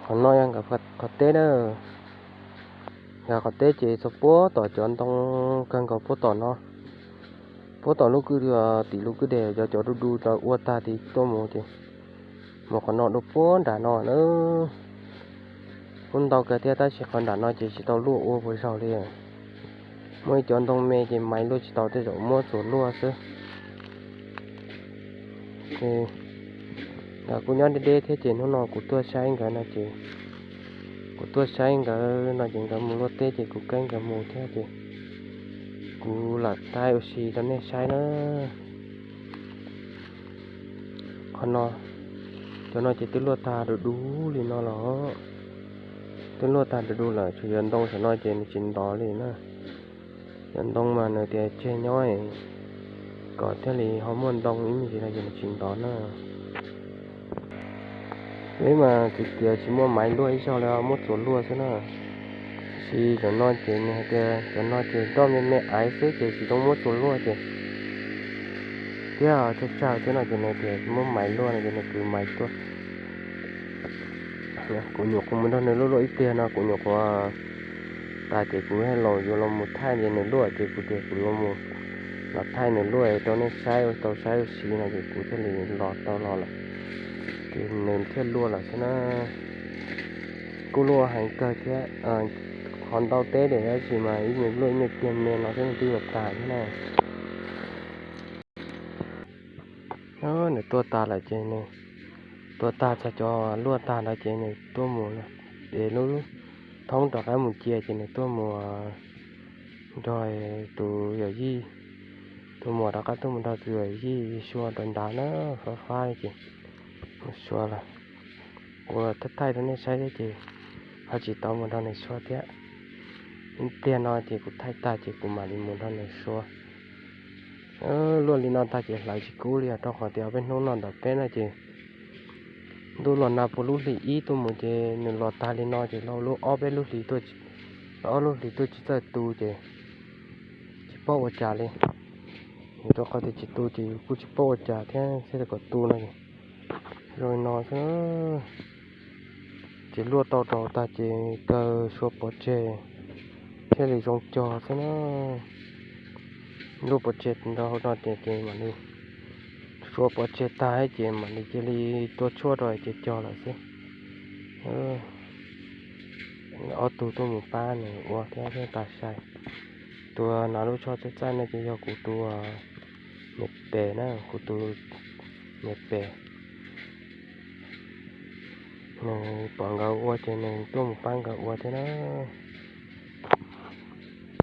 Qhov no yog nkawd qhov teb na. Nkawd qhov teb ces txog puag tom cov ntoo kawg nkaus puag tom no, puag tom lub kwj, tim lub kwj deg cov, cov du du lawv ua tag tid tuaj mus ces mus qhov no dua puag nram no na. Kuj ntau kawg thiab tab sis qhov nram no ces tsis tau luaj ua puas zaug li. Muaj ib cov ntoo me ces maiv luaj tsis tau, tej zaum muab txuas luaj xwb. Nkawd kuj nyob deb deb thiab ces hnub no kuv tuaj saib nkawd no ces, kuv tuaj saib nkawd no ces nkawd mus luaj teb ces kuv keeb nkawd mus thiab ces kuv lam thaij ua si rau nej saib na. Qhov no, cov no ces twb luaj tag du du li no los, twb luaj tag du du lawm, tshuav cov ntoo saum no ces nws tsis ntov li na. Cov ntoo mas nws tias tseg nyob kom thiaj li ho muaj ntoo ib me ntsis no ces nws tsis ntov na. Peb mas tsis tias tsis muaj maiv luaj ib zaug li, muab txuas luaj xwb na. Tab sis cov no ces nws hais tias cov no ces roj me me aiv xwb ces tsis tau muab txuas luaj ces thiab tsawg tsawg xwb no ces nws tias tsis muab maiv luaj no ces nws kwv maiv tuaj. Kuv nyuam qhuav mus nrog nws luaj luaj ib pliag no, kuv nyuam qhuav tas ces kuv thiaj los yuav los mus thaij ces nws luaj ces kuv tias kuv yuav mus los thaij nws luaj rau nej saib, tau saib ua si no ces kuv thiaj li los tau los lawm, ces nws thiaj luaj lawm xwb na. Kuj luaj heev kawg thiab, qhov ntau teb tiam tab sis mas ib me luaj ib me pliag me no xwb nws twb yuav tag thiab na. Nws tuaj tag lawm ces nws tuaj tag txog cov luaj tag ntawd ces nws tuaj mus de lub thoob rov qab mus cia ces nws tuaj mus nrog tus yawm yij, tus muam rov qab tuaj mus nrog tus yawm yij Suav rau nrad na, fab fab ces mus Suav lawm. Kuv thaij thaij rau nej saib thiab ces ho tsis tau mus nrog nws Suav thiab. Ib pliag no ces kuv thaij tag ces kuv mam li mus nrog nws Suav. Luaj li no tag ces hlawv tsis kub li os, rau qhov tias peb hnub no ntawm peb no ces ntuj los nag puag lub hlis ib tuaj mus ces nws los tag li no ces los lub ob peb lub hlis tuaj, ob lub hlis tuaj tsis txawj tu ces tsis paub ua cas li. Yus rau qhov tias tsis tu ces yus kuj tsis paub ua cas thiab, thiaj li kom tu no ces zoo li no xwb. Ces luaj tau rau tag ces kaw Suav pov tseg thiaj li zoo cog xwb na. Luaj pov tseg nrau hauv no ces, ces mam li Suav pov tseg tag ces mam li cia li tua tshuaj rau ces cog lawm xwb. Ob tug tuaj mus pab nws ua thiab thiaj tas sai. Tus hnav lub tsho txaij txaij no ces yog kuv tus niam pem na, kuv tus niam pem. Nws pom nkawd ua ces nws tuaj mus pab nkawd ua thiab na.